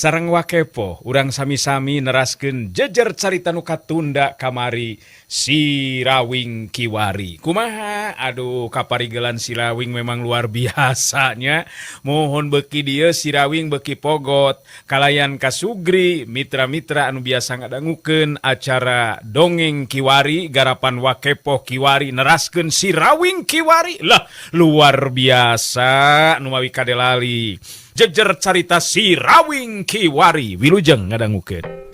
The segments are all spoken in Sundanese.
Sareng Wakepoh urang sami-sami neraskeun jejer carita nu katunda kamari Si Rawing Kiwari. Kumaha? Aduh, kaparigelan Si Rawing memang luar biasanya. Mohon beki dieu Si Rawing beki pogot kalayan kasugri mitra-mitra anu biasa ngadangukeun acara Dongeng Kiwari garapan Wakepoh Kiwari neraskeun Si Rawing Kiwari. Lah, luar biasa nu mawi kadelali. Jejer carita Si Rawing Kiwari wilujeng ngadangukeun.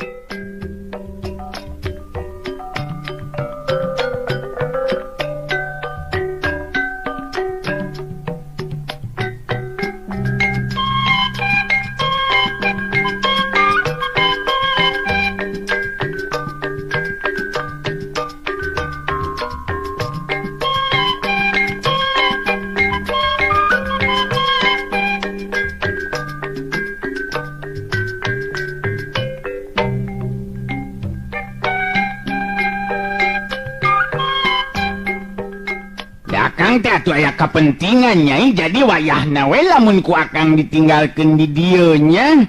Akang teh atuh aya kapentingan nyai, jadi wayahna we lamun ku akang ditinggalkeun di dieu nya.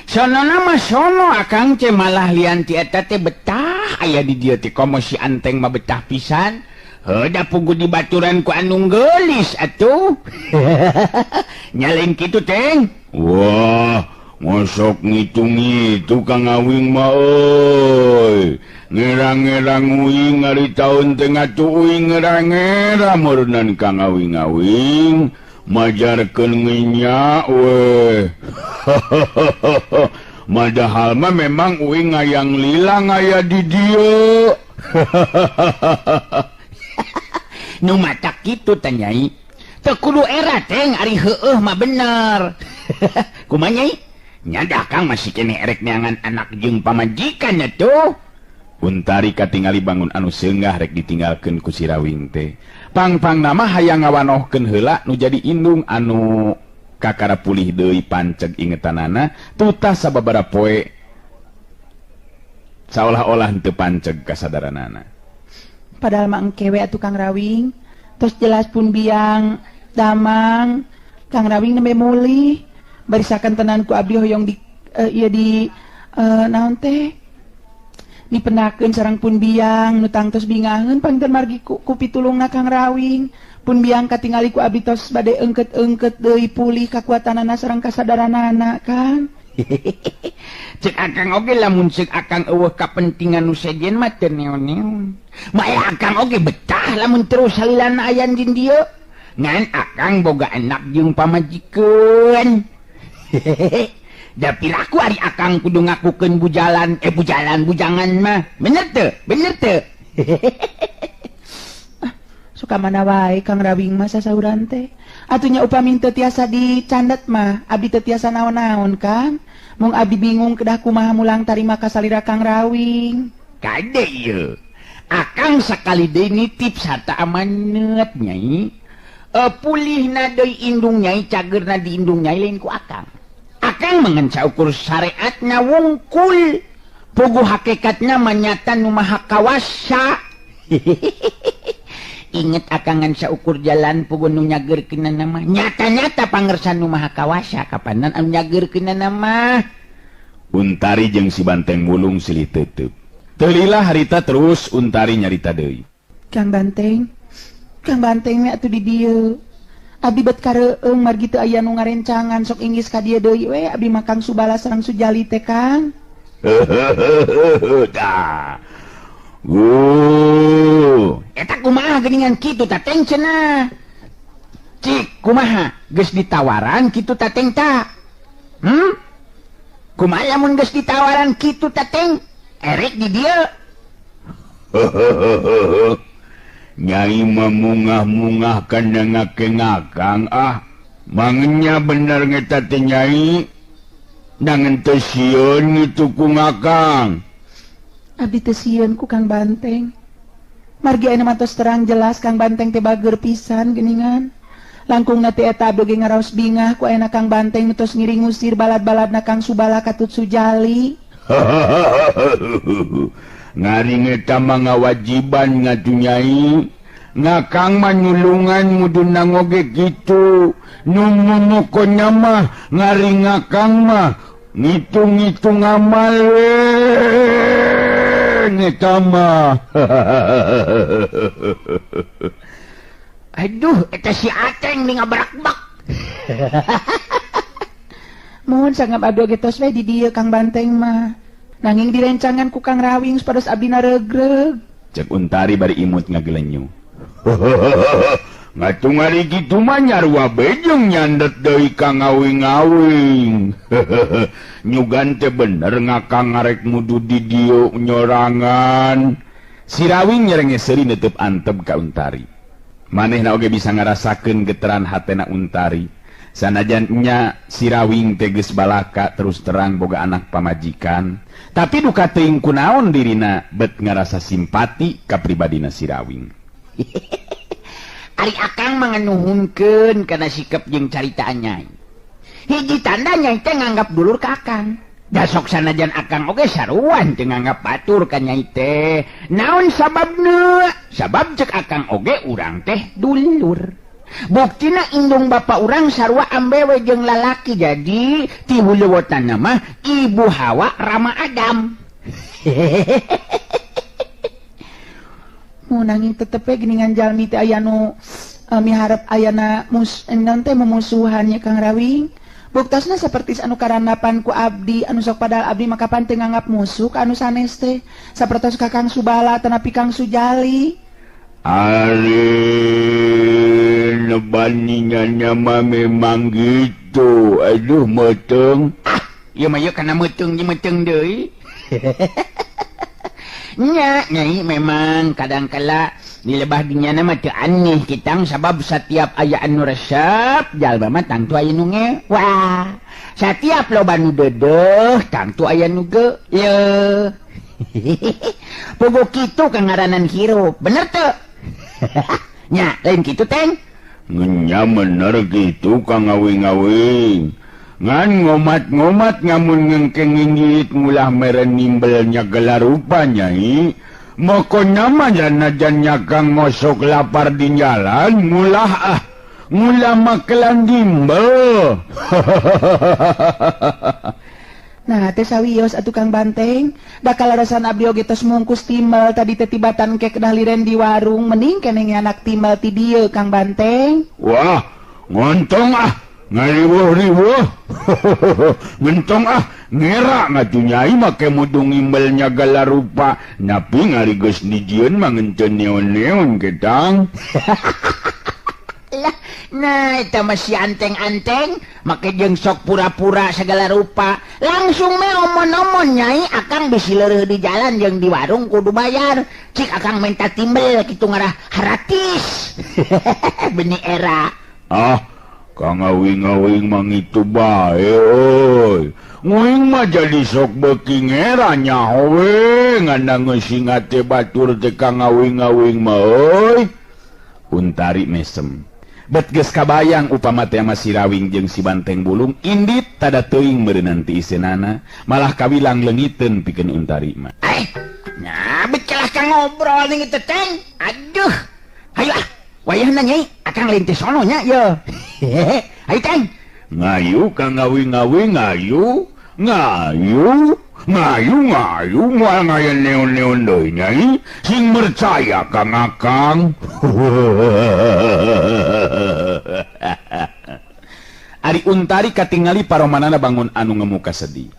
Sonona mah sono akang teh malah lian ti eta teh betah aya di dieu teh komo si Anteng mah betah pisan. Heuh da pugu dibaturan ku anu geulis atuh. Nyalain kitu Teng. Wah, ngosok ngitung-ngitu Kang Awing mah euy. Ngerang-ngerang uing ari taun teh ngatuh uing ngerang-ngerang meureunnan Kang Awing-awing majarkeun ngenyak weh. Padahal mah memang uing ngayang lila ngaya di dieu. Nu matak kitu teh Nyai. Teu kudu era Teng ari heueuh mah bener. Kumaha Nyai? Nya dah Kang masih keneh erek neangan anak jeung pamajikan atuh. Untari katingali bangun anu seunggah rek ditinggalkeun ku Si Rawing teh. Pang-pangna mah hayang ngawanohkeun heula nu jadi indung anu kakara pulih deui panceg ingetanana tutas sababaraha poe saolah-olah henteu panceg kasadaranana. Padahal mah engke we atuh Kang Rawing, tos jelas pun biang damang Kang Rawing nembe mulih barisakan tenan ku abdi hoyong di ieu di naon teh dipendakeun sareng pun biang nu tangtos bingaheun pangten margi ku pitulungna Kang Rawing. Pun biang katingali ku abdi tos bade eungkeut-eungkeut deui pulih kakuatanana sareng kasadaranana Kang. Cek akang oge lamun cek akang eueuh kapentingan nu sejen mah teu neon-neon. Maya akang oge betah lamun terus salilana aya di dieu. Ngan akang boga anak jeung pamajikeun. Da pilaku ari akang kudu ngakukeun bujalan bujalan bujangan mah. Bener teu? Bener teu? Suka mana wae Kang Rawing mah sasauran teh. Atuh nya upami teu tiasa dicandet mah, abdi teu tiasa naon-naon Kang. Mung abdi bingung kedah kumaha mulang tarima kasalira Kang Rawing. Kade ieu. Akang sakali deui nitip sarta amanat Nyai. Pulihna deui indung Nyai, cageurna di indung Nyai lain ku akang. Akang mengen saukur syariatna wungkul. Puguh hakikatna manyata nu maha kawasa. Inget akangan saukur jalan puguh nu nyageurkeunana mah. Nyata-nyata pangersa nu maha kawasa kapanan anu nyageurkeunana mah. Untari jeung si Banteng Wulung silih teuteub. Teu lila harita terus Untari nyarita deui. Kang Banteng, Kang Banteng we atuh di dieu. Abdi bet kareueung margi teu aya nu ngarencangan sok inggis ka dieu deui we abdi mah Kang Subala sareng Sujali teh Kang. Tah. Wuh, eta kumaha geuningan kitu ta Teng cenah. Cik kumaha geus ditawaran kitu ta Teng ta? Kumaha lamun geus ditawaran kitu ta Teng? Erek di dieu. Nyai memungah-mungah kana ngake-ngakang ah. Mangenya bener ngeta teh Nyai. Nangen teu sieun ngitu ku ngakang. Abdi teu sieun ku Kang Banteng. Margi ayeuna mah tos terang jelas Kang Banteng teh bager pisan geuningan. Langkungna teh eta abdi ge ngaraos bingah ku ayeuna Kang Banteng nu tos ngiring ngusir balad-baladna Kang Subala katut Sujali. Ngari ngeta mah ngawajiban ngatu Nyai. Ngakang mah nyulungan muduna oge kitu. Nu mumukonya mah ngari ngakang mah ngitung-ngitung amal we eta mah. Aduh, eta si Ateng nih ngabrakbak. Mohon sanggap abdi oge tos we di dieu Kang Banteng mah. Nanging direncangan ku Kang Rawing supados abdi naregreg. Cek Untari bari imut ngagelenyu. Ngatungari kitu mah nyarua bejeng nyandet deui ka ngawing-awing. Nyugan teh bener ngakang ngarek mudu di dieu nyorangan. Si Rawing nyerenge seuri neuteub antep ka Untari. Manehna oge bisa ngarasakeun geteran hatena Untari. Sanajan nya si Rawing teh geus balaka terus terang boga anak pamajikan, tapi duka teuing kunaon dirina bet ngarasa simpati ka pribadina si Rawing. Ari akang manganuhunkeun kana sikap jeung caritaan nyai. Hiji tanda nyai teh nganggap dulur ka akang. Da sok sanajan akang oge saruan teu nganggap batur ka nyai teh. Naon sababna? Sabab cek akang oge urang teh dulur. Buktina indung bapa urang sarua ambewe jeung lalaki, jadi ti huluwotanna mah ibu Hawa Rama Adam. Mu nanging tetep we geuningan jalmi teh aya nu miharep ayana naon teh mumusuhan nya Kang Rawing. Buktosna saperti anu karandapan ku abdi anu sok padahal abdi mah kapan teu nganggap musuh ka anu sanes teh. Sapertos ka Kang Subala tanapi Kang Sujali. Ari nebandingannya mah memang gitu. Aduh meteng. Ah, ieu mah ieu kana meteng jeung meteng deui. Nya, nyai memang kadangkala di lebah dinyana mah teu aneh kitang sabab setiap aya anu resep jalma mah tangtu aya nu ngewa. Setiap loba nu deudeuh tangtu aya nu geuleuh. Puguh kitu kangaranan hirup, bener teu? Nya, lain kitu teng? Nya bener kitu Kang Awing-awing. Ngan ngomat-ngomat ngamun ngengkeng nginggit ngulah mere nimbelnya gelar rupa nyai. Mokona mah janajan nyakang ngosok lapar di jalan ngulah ah ngulah makelan nimbel. Nah teh sawios atuh Kang Banteng, da kalarasan abdi oge tos mungkus timbel tadi teh tibatan ke kedah liren di warung, mending keneh anak timbel ti dieu Kang Banteng. Wah, ngontong ah, ngariweuh-riweuh. Ngentong ah, ngera ngatuh nyai make mudung imbelnya gala rupa, napi ngari geus dijieun mah ngeunteun neon-neon ketang. Lah, nah eta mah si anteng-anteng make jeung sok pura-pura segala rupa. Langsung me omon-omon nyai akang bisi leureuh di jalan jeung di warung kudu bayar. Cik akang minta timbel kitu ngarah haratis. Benih era. Ah, Kang Awing-awing mah ngitu bae euy. Nguing mah jadi sok beuki ngera nyaho we ngandang ngeusingat teh batur teh Kang Awing-awing mah euy. Untari mesem. Bet geus kabayang upama teh si Rawing jeung si Banteng Bulung indit tada teuing meureunnan ti iseunana malah kawilang leungiteun pikeun Untari mah. Nah becelah kang ngobrol ning teh teng. Aduh. Hayu ah, wayahna nyai akang lain teh sono nya ye. Hayu teng. Ngayu Kang Awing-awing ngayu. Ngayu. Ngayu ngayu moal ngayan neon-neon deui nyai sing percaya Kang Akang. Ari Untari katingali paromanana bangun anu ngemuka sedih.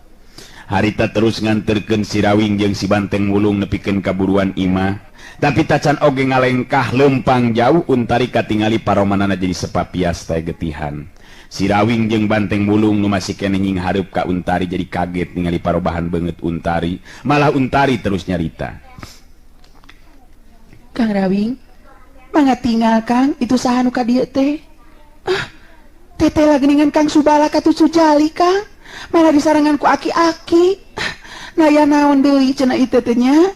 Harita terus nganterkeun si Rawing jeung si Banteng Wulung nepikeun kaburuan imah. Tapi tacan oge ngalengkah lempang jauh Untari katingali paromanana jadi sepapias teh getihan. Si Rawing jeung Banteng Wulung nu masih keneh nyinghareup ka Untari jadi kaget ningali parobahan beungeut Untari. Malah Untari terus nyarita. Kang Rawing, mangga tinggal Kang, itu saha nu ka dieu teh? Ah, teteh lagi Kang Subala ka Sujali Kang. Malah disarangan ku aki-aki. Nah ya naon deui cenah ieu teh nya.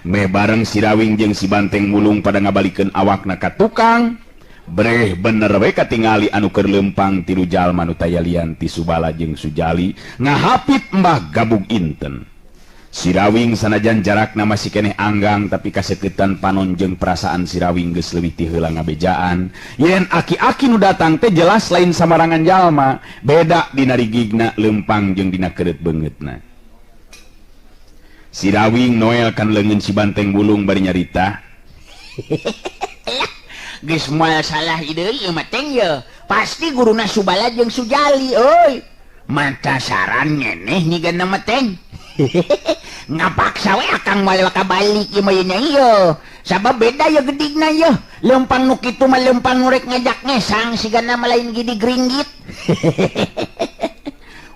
Meh bareng si Rawing jeung si Banteng Wulung pada ngabalikeun awakna ka tukang. Breh bener we katingali anu keur lempang tilu jalma nu tayalian ti Subala jeung Sujali ngahapit Mbah Gabug Inten. Sirawing sanajan jarakna masih keneh anggang tapi kaseketan panon jeung perasaan Sirawing geus leuwih ti heula ngabejaan. Yen aki-aki nu datang teh jelas lain samarangan jalma, beda dina rigigna lempang jeung dina keureut beungeutna. Sirawing noel kan leungeun si Banteng Bulung bari nyarita. Geus moal salah deui ieu mah teng ye. Pasti guruna Subala jeung Sujali euy. Mata saran ngeneh nyigana mah teng. Ngapaksa we akang moal kabalik ieu mah nya ieu. Sabab beda ye gedigna ye. Lempang nu kitu mah lempang nu rek ngajak ngesang sigana mah lain gidi gringgit.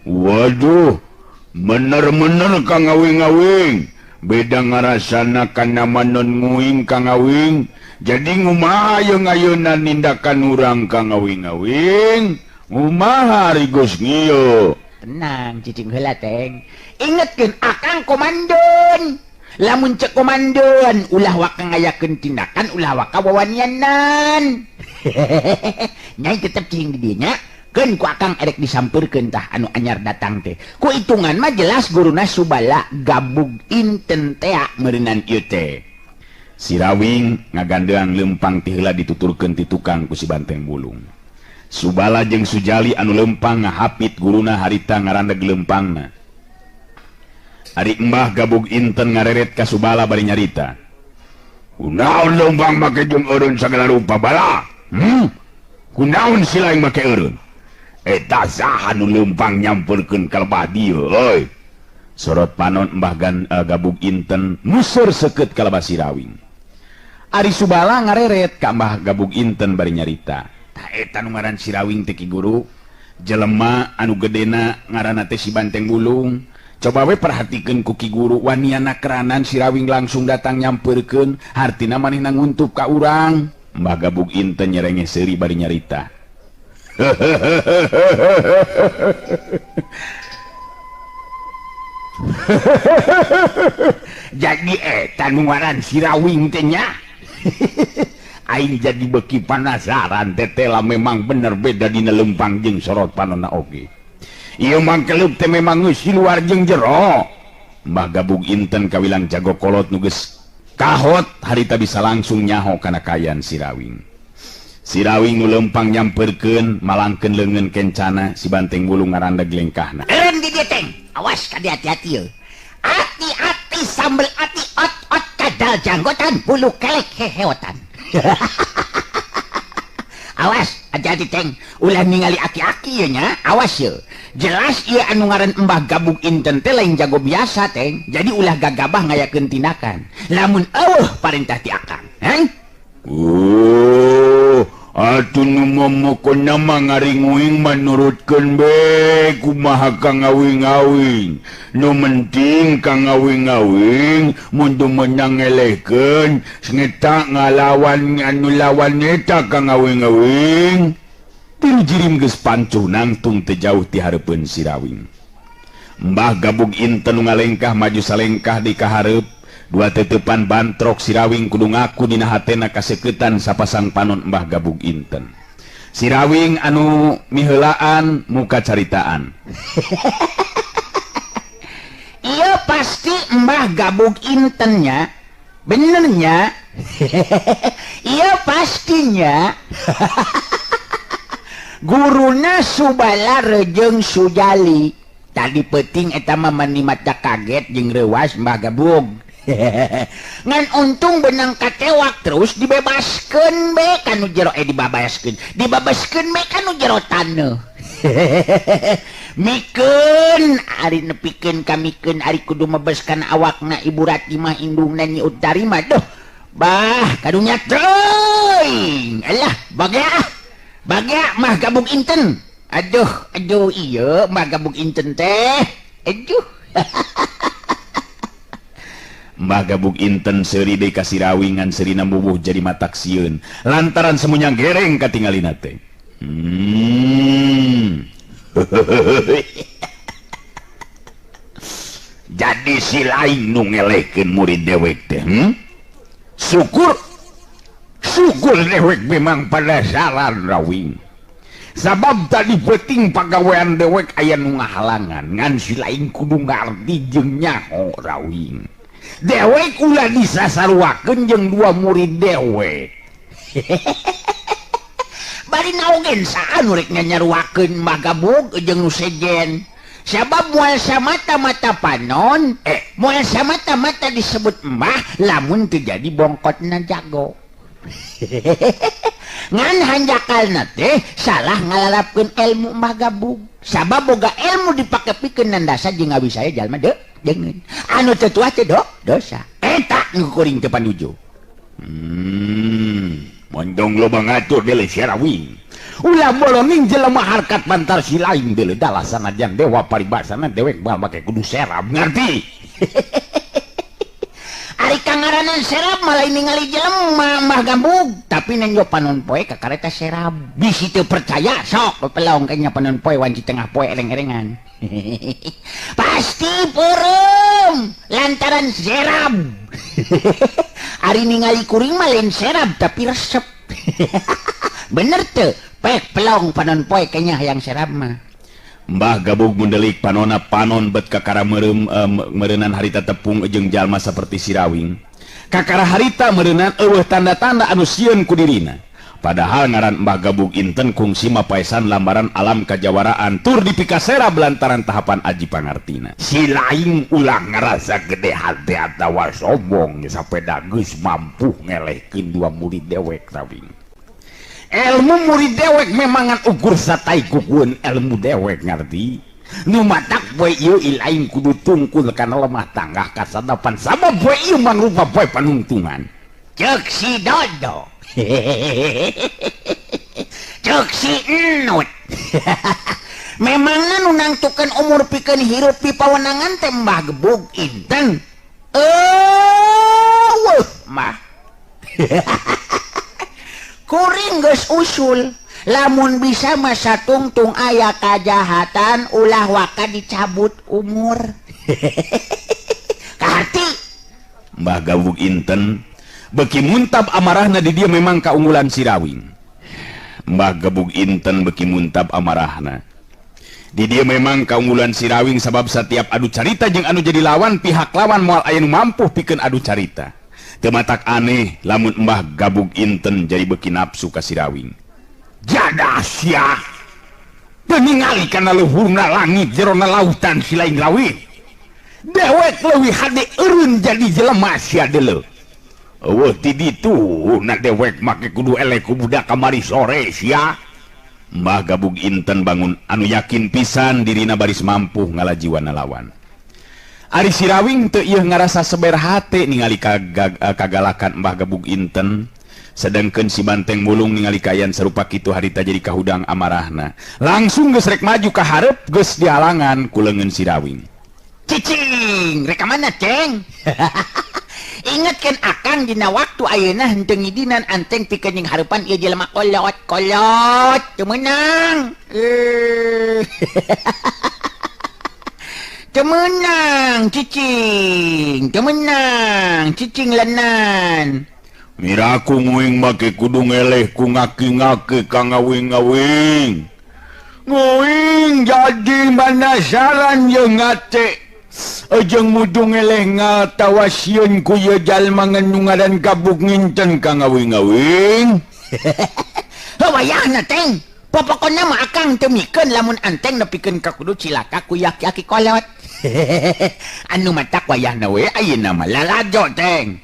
Waduh, bener-bener Kang Awing-awing. Beda ngarasana kana manon nguing Kang Awing. Jadi ngumaha yeung ayeuna nindakan urang Kang Awing-awing? Ngumaha ari geus ngieu? Tenang cicing heula teng. Ingetkeun akang komandan. Lamun cek komandan ulah waka ngayakeun tindakan ulah waka wawanianan. Nyai tetep cicing di dieu nya. Keun ku akang erek disampeurkeun tah anu anyar datang teh. Ku hitungan mah jelas guruna Subala gabug inten tea meureunan ieu teh. Sirawing ngagandeang lempang ti heula dituturkeun ti tukang ku si Banteng Bulung. Subala jeung Sujali anu lempang ngahapit guruna harita ngarandeg lempangna. Ari Mbah Gabug Inten ngareret ka Subala bari nyarita. Kunaon lempang make jeung eureun sagala rupa bala? Kunaon sila yang make eureun? Eta saha nu lempang nyampeurkeun ka lebah dieu euy? Sorot panon Mbah Gabug Inten museur seukeut ka lebah Sirawing. Ari Subala ngareret ka Mbah Gabug Inten bari nyarita. Tah eta nu ngaran Sirawing teh Ki Guru, jelema anu gedena ngaranna teh si Banteng Bulung. Coba we perhatikeun ku Ki Guru, waniana keranan Sirawing langsung datang nyampeurkeun, hartina manehna nguntup ka urang. Mbah Gabug Inten nyerengeh seuri bari nyarita. Jadi eta nu ngaran Sirawing teh nya. Aing jadi beki panasaran tetela memang bener beda dina lempang jeung sorot panonna oge. Ieu mangkeleup teh memang geus luar jeung jero. Mbah Gabug Inten kawilang jago kolot nu geus kahot harita bisa langsung nyaho kana kayan Sirawing. Sirawing nu lempang nyamperkeun malangkeun leungeun kencana si Banteng Bulung ngarandeg lengkahna. Eureun di dieu teng. Awas ka hati-hati ye. Hati-hati sambel ati ot-ot kadal janggotan bulu kelek heheotan. Awas hati-hati teng, ulah ningali aki-aki ye nya, awas ye. Jelas ieu anu ngaran Mbah Gabug Inten teh lain jago biasa teng. Jadi ulah gagabah ngayakeun tindakan. Lamun eueuh parentah ti akang, heng? Oh, atuh nu momokona mah ngaringuing manurutkeun be kumaha Kang Awing-awing. Nu penting Kang Awing-awing mun teu meunang ngelehkeun sengeta ngalawan anu lawan eta Kang Awing-awing. Tilu jirim geus pancuh nangtung teu jauh ti hareupeun Sirawing. Mbah Gabug Inten nu ngalengkah maju salengkah di kahareup. Dua tetepan bantrok Sirawing kudu ngaku dina hatena kaseketan sapasang panon Mbah Gabug Inten. Sirawing anu miheulaan muka caritaan. Iya pasti Mbah Gabug Intennya, benernya. Iya pastinya. Guruna Subala jeung Sujali. Tadi peuting eta mah mani mata kaget jeung reuwas Mbah Gabug. Ngan untung benang katewak terus dibebaskeun be kanu jero dibabaskeun. Dibabaskeun be kanu jero taneuh. Mikeun ari nepikeun kamikeun ari kudu mebeskan awakna Ibu Rati mah indungna Nyi Utari mah duh. Bah kadunya teuing. Alah bagea. Bagea Mbah Gabug Inten. Aduh aduh ieu Mbah Gabug Inten teh. Aduh. Mbah Gabug Inten seuri deui ka Sirawing ngan seurina bubuh jadi matak sieun lantaran semuanya gereng katingalina teh. Jadi si lain nu ngelehkeun murid dewek teh. Syukur syukur dewek memang penasaran Rawing. Sabab tadi peuting pagawean dewek aya nu ngahalangan ngan si lain kudu ngarti jeung nyaho Rawing. Dewek ulah disasaruakeun jeung dua murid dewek. Bari naogen saha nu rek nyanyaruakeun Mbah Gabug jeung nu sejen. Sabab moal samata-mata panon, moal samata-mata disebut mbah lamun teu jadi bongkotna jago. Ngan hanjakalna teh salah ngalalapkeun ilmu Mbah Gabug. Sabab boga ilmu dipake pikeun nandasa jeung ngawisaya jalma deungeun. Anu teu tuah teh dosa. Eta nu kuring teu panuju. Mondong loba ngatur deuleu si Rawing. Ulah bolonging jelema harkat bantar si lain deuleu dalah sanajan dewa paribasana dewek moal make kudu serab ngarti. Ari kangaranan serab mah lain ningali jelema Mbah Gabug, tapi nenjo panon poe ka kareta serab. Bisi teu percaya sok pelong kayaknya panon poe wanci tengah poe ereng-erengan. Pasti peureum lantaran serab. Ari ningali kuring mah lain serab tapi resep. Bener teu? Pek pelong panon poe kayaknya hayang serab mah. Mbah Gabug mundelik panona panon bet kakara meureunan harita tepung jeung jalma saperti si Rawing. Kakara harita meureunan eueuh tanda-tanda anu sieun ku dirina. Padahal ngaran Mbah Gabug inten kungsi mapaesan lambaran alam kajawaraan tur dipikasera belantaran tahapan aji pangartina. Si lain ulah ngarasa gede hati atawa sombong sapeda geus mampu ngelehkeun dua murid dewek Rawing. Ilmu murid dewek memangan ukur satai kukuan ilmu dewek ngerti. Nu matak poe ieu ilaing kudu tungkul kana lemah tanggah kasadapan sabab poe ieu mangrupa poe panungtungan. Ceuk si Dodo. Ceuk si Enut. Memangna nu nangtukeun umur pikeun hirup di pawenangan teh Mbah Gebug inten. Eueuh mah. Kuring geus usul lamun bisa masa tungtung aya kajahatan ulah waka dicabut umur. Kaharti Mbah Gabug inten beki muntab amarahna di dia memang kaunggulan si Rawing. Mbah Gabug inten beki muntab amarahna di dia memang kaunggulan si Rawing sabab setiap adu carita jeung anu jadi lawan pihak lawan moal aya nu mampu pikeun adu carita. Teu matak aneh lamun Mbah Gabug inten jadi beki nafsu ka si Rawing. Jadah sia. Teu ningali kana luhurna langit jerona lautan si lain Rawing. Dewek leuwih hade eureun jadi jelema sia deuleu. Eueuh ti ditu na dewek make kudu eleh ku budak kamari sore sia. Mbah Gabug inten bangun anu yakin pisan dirina baris mampu ngalajiwana lawan. Ari si Rawing teu ieu ngarasa seber hate ningali kagalakan Mbah Gabug inten. Sedangkeun si Banteng Mulung ningali kaayaan sarupa kitu harita jadi kahudang amarahna. Langsung geus rek maju ka hareup geus dihalangan ku leungeun si Rawing. Cicing, rek ka mana, Ceng? Ingetkeun akang dina waktu ayeuna henteu ngidinan anteng pikeun jeung hareupan ieu jelema kolot-kolot teu meunang. Teu meunang cicing, teu meunang cicing lenan. Miraku nguing make kudu ngeleh ku ngaki-ngaki ka ngawing-ngawing. Nguing jadi manasaran jeung ngate. Ejeng mudu ngeleh ngatawa sieun ku ieu jalma nu ngaran Gabug nginten ka ngawing-ngawing. Heuh wayahna teng. Popokona mah akang teu mikeun lamun anteng nepikeun ka kudu cilaka ku yaki-aki kolot. Anu matak wayahna we ayeuna mah lalajo teng.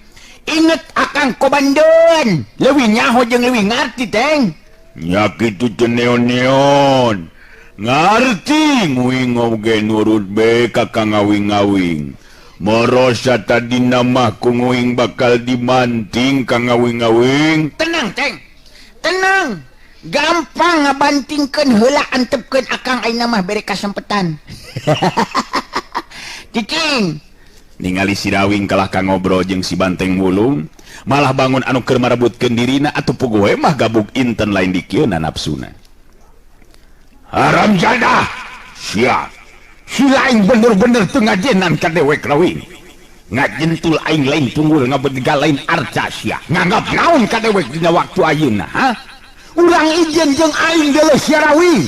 Inget akang kobandeun, leuwih nyaho jeung leuwih ngarti teng. Nya kitu teu neon-neon. Ngarti nguing oge nurut be ka ngawing-ngawing. Morosa tadina mah ku nguing bakal dimanting ka ngawing-ngawing. Tenang teng. Tenang. Gampang ngabantingkeun heula antepkeun akang ayeuna mah bere kasempetan. Cicing. Ningali si Rawing kalah ka ngobrol jeung si Banteng Mulung, malah bangun anu keur marebutkeun dirina atuh puguh we mah Gabug inten lain dikieuna nafsuna. Haram jadah. Sia. Si lain bener-bener teu ngajenan ka dewek Rawing. Ngajentul aing lain tunggul ngabedega lain arca sia. Nganggap naon ka dewek dina waktu ayeuna, ha? Urang ijen jeung aing deuleuh Sirawing.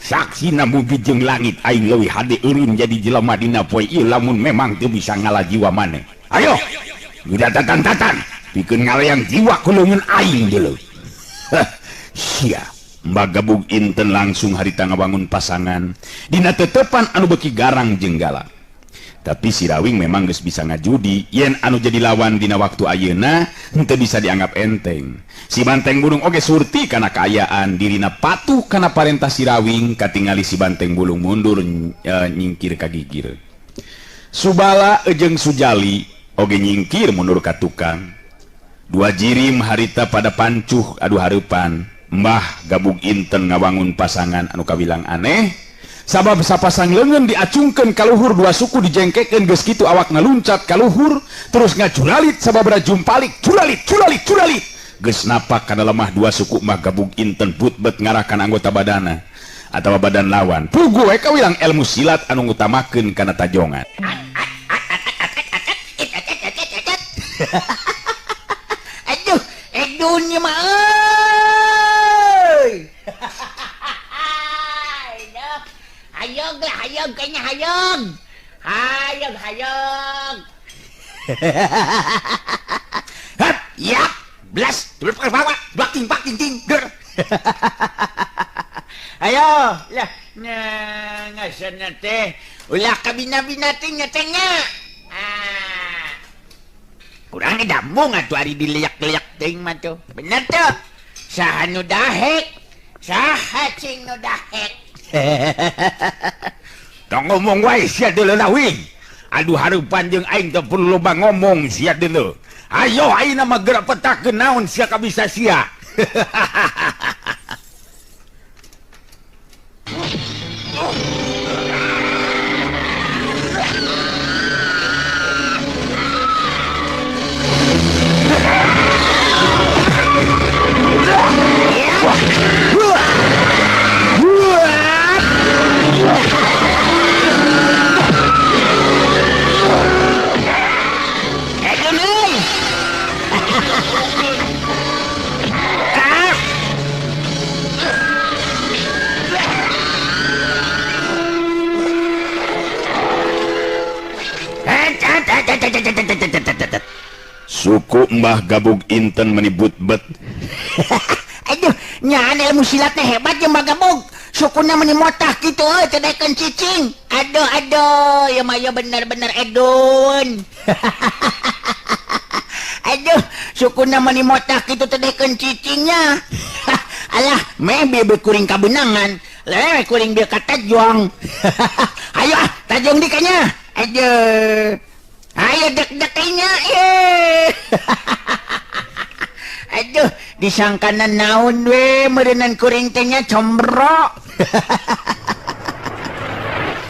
Saksina bumi jeung langit aing leuwih hade eureun jadi jelema dina poe ieu lamun memang teu bisa ngalah jiwa maneh. Ayo, udah tatan-tatan pikeun ngalayang jiwa ku leungeun aing deuleuh. Sia, Mbah Gabug Inten langsung harita ngabangun pasangan dina tetepan anu beuki garang jeung galak. Tapi Sirawing memang geus bisa ngajudi yen anu jadi lawan dina waktu ayeuna henteu bisa dianggap enteng. Si Banteng Bulung oge surti kana kaayaan dirina patuh kana parentah Sirawing katingali si Banteng Bulung mundur nyingkir ka gigir. Subala jeung Sujali oge nyingkir mundur ka tukang. Dua jirim harita pada pancuh adu hareupan. Mbah Gabug Inten ngawangun pasangan anu kawilang aneh. Sabab sapasang leungeun diacungkeun ka luhur dua suku dijengkekeun geus kitu awakna luncat ka luhur terus ngacuralit sababra jumpalik curalit curalit curalit geus napak kana lemah dua suku Mbah Gabug Inten butbet ngarahkan anggota badana atawa badan lawan. Puguh we kawilang ilmu silat anu ngutamakeun kana tajongan. Aduh, edun mah euy. Hayog lah, hayog kayaknya hayog. Hayog, hayog. Hap, yap, blas, blak ting pak ting ting ger. Ayo, lah, ngasana teh. Ulah kabina-bina teh nya teh nya. Ah. Kurang dambung atuh ari dileak-leak teuing mah tuh. Bener tuh. Saha nu dahek? Saha cing nu dahek? Tong ngomong wae sia deuleu lawing. Aduh hareupan jeung aing teu perlu loba ngomong sia deuleu. Ayo ayeuna mah geura petakeun naon sia kabisa sia. Suku Mbah Gabug Inten menibut bet. Aduh, nyaan ilmu silatnya hebat ya Mbah Gabug. Sukuna meni motah gitu euy, teu daekeun cicing. Aduh aduh, ya mah ya bener-bener edun. Aduh, sukuna meni motah kitu teu daekeun cicingnya. Alah, meh bieu kuring kabeunangan. Leh kuring bieu ka tajong. Ayo ah, tajong di kanya. Aduh. Ayo dek-deknya. Aduh, disangkana naon we meureunnan kuring teh nya combro.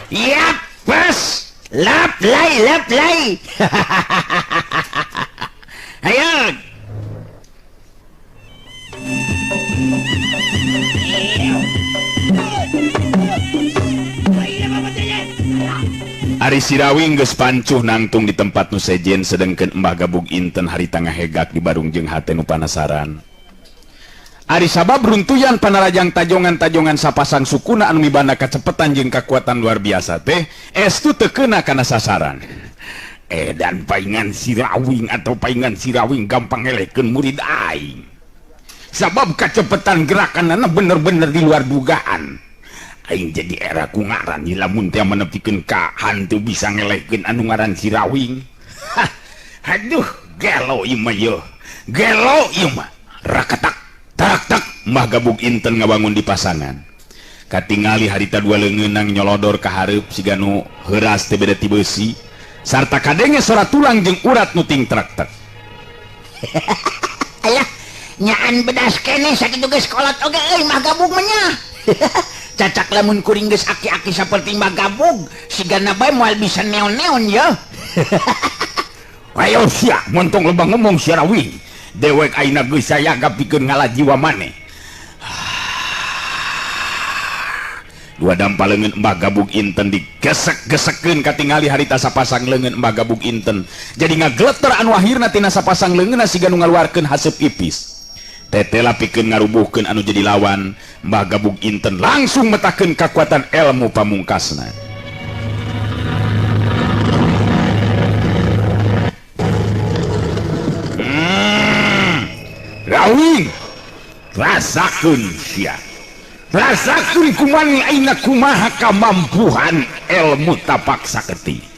Yap, bes. Lap lai lap lai. Ayo. Ari Sirawing geus pancuh nangtung di tempat nu sejen sedengkeun Mbah Gabug Inten harita ngahegak di barung jeung hate nu panasaran. Ari sabab runtuyan panarajang tajongan-tajongan sapasang sukuna anu mibanda kacepetan jeung kakuatan luar biasa teh estu teu keuna kana sasaran. Dan paingan Sirawing atau paingan Sirawing gampang ngelekeun murid aing. Sabab kacepetan gerakanana bener-bener di luar dugaan. Aing jadi era ku ngaran lamun teh menepikeun ka hantu bisa ngelehkeun anu ngaran Sirawing. Hah, aduh, gelo ieu mah yeuh. Gelo ieu mah. Rakatak, tarak tak Mbah Gabug Inten ngabangun di pasangan. Katingali harita dua leungeunang nyolodor ka hareup siga nu heuras teh beda ti beusi. Sarta kadenge sora tulang jeung urat nu ting trak-trek. Alah, nyaan bedas keneh sakitu geus kolot oge euy Mbah Gabug mah nya. Cacak lamun kuring geus aki-aki saperti Mbah Gabug, sigana bae moal bisa neon-neon ya. Ayo sia, montong loba ngomong Sirawing. Dewek ayeuna geus sayaga pikeun ngalah jiwa maneh. Dua dampa leungeun Mbah Gabug Inten digesek-gesekkeun katingali harita sapasang leungeun Mbah Gabug Inten. Jadi ngagleter anu akhirna tina sapasang leungeunna siga nu ngaluarkeun haseup ipis. Tetela pikeun ngarubuhkeun anu jadi lawan, Mbah Gabug Inten langsung metakeun kakuatan ilmu pamungkasna. Rawing, rasakeun sia. Rasakeun kumani aina kumaha kamampuhan ilmu tapak saketi.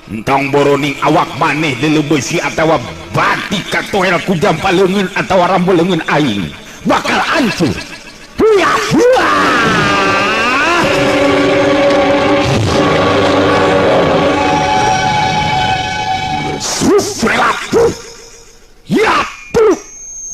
Entong boroning awak maneh lelebeusi atawa bati katoel ku jampa leungeun atawa rambu leungeun aing bakal hancur.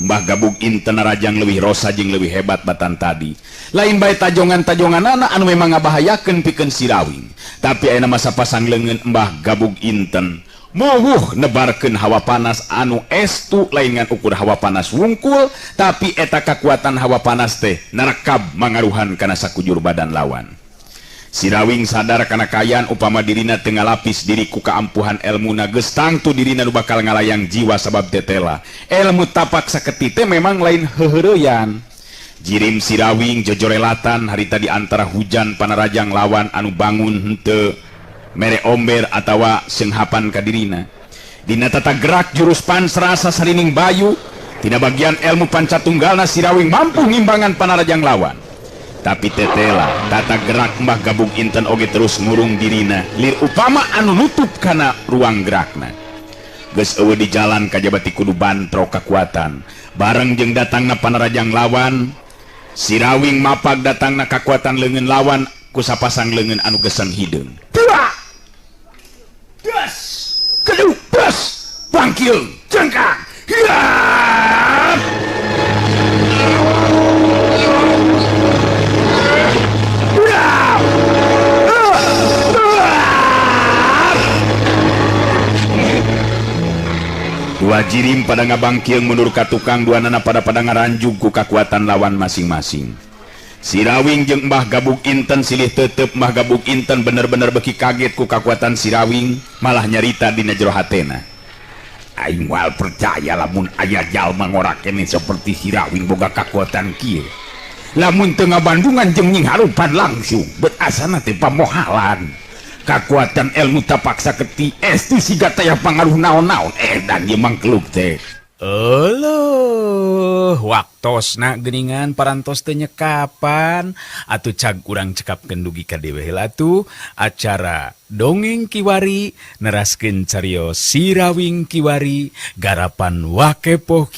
Mbah Gabug Inten narajang leuwih rosa jeung leuwih hebat batan tadi. Lain bae tajongan-tajonganana anu memang ngabahayakeun pikeun si Rawing. Tapi ayeuna masa pasang leungeun Mbah Gabug Inten muwuh nebarkeun hawa panas anu estu lain ngan ukur hawa panas wungkul, tapi eta kakuatan hawa panas teh narekab mangaruhan kana sakujur badan lawan. Si Rawing sadar kana kaayaan upama dirina teu ngalapis diri ku kaampuhan elmuna geus tangtu dirina nu bakal ngalayang jiwa sabab tetela. Elmu tapak saketi teh memang lain heuheureyan. Jirim si Rawing jojorelatan harita di antara hujan panarajang lawan anu bangun henteu mere omber atawa seunghapan ka dirina. Dina tata gerak jurus pansrasa sarining bayu, tina bagian elmu pancatunggalna si Rawing mampu ngimbangan panarajang lawan. Tapi tetela tata gerak Mbah Gabug Inten oge terus ngurung dirina lir upama anu nutup kana ruang gerakna. Geus eueuh di jalan kajabati kudu bantro kakuatan. Bareng jeung datangna panarajang lawan, si Rawing mapag datangna kakuatan leungeun lawan ku sapasang leungeun anu geseng hideung. Das, keduh, bas, bangkil, jengkang, hiap. Dua jirim pada ngabangkieng mundur ka tukang, dua nana pada pada ngaranjug ku kakuatan lawan masing-masing. Si Rawing jeung Mbah Gabug Inten silih tetep. Mbah Gabug Inten bener-bener beki kaget ku kakuatan si Rawing, malah nyarita dina jero hatena. Aing moal percaya lamun aya jalma ngorak keneh seperti si Rawing boga kakuatan kieu. Lamun teu ngabandungan jeung nying harupan langsung, bet asana teh pamohalan. Kakuatan ilmu tapak saketi estu siga taya pangaruh naon-naon dan ieu mangkluk teh. Euleuh, waktosna geuningan parantos teu nyekapan atuh cag urang cekapkeun dugi ka dewe heula atuh acara Dongeng Kiwari neraskeun carios Si Rawing Kiwari garapan Wakepoh.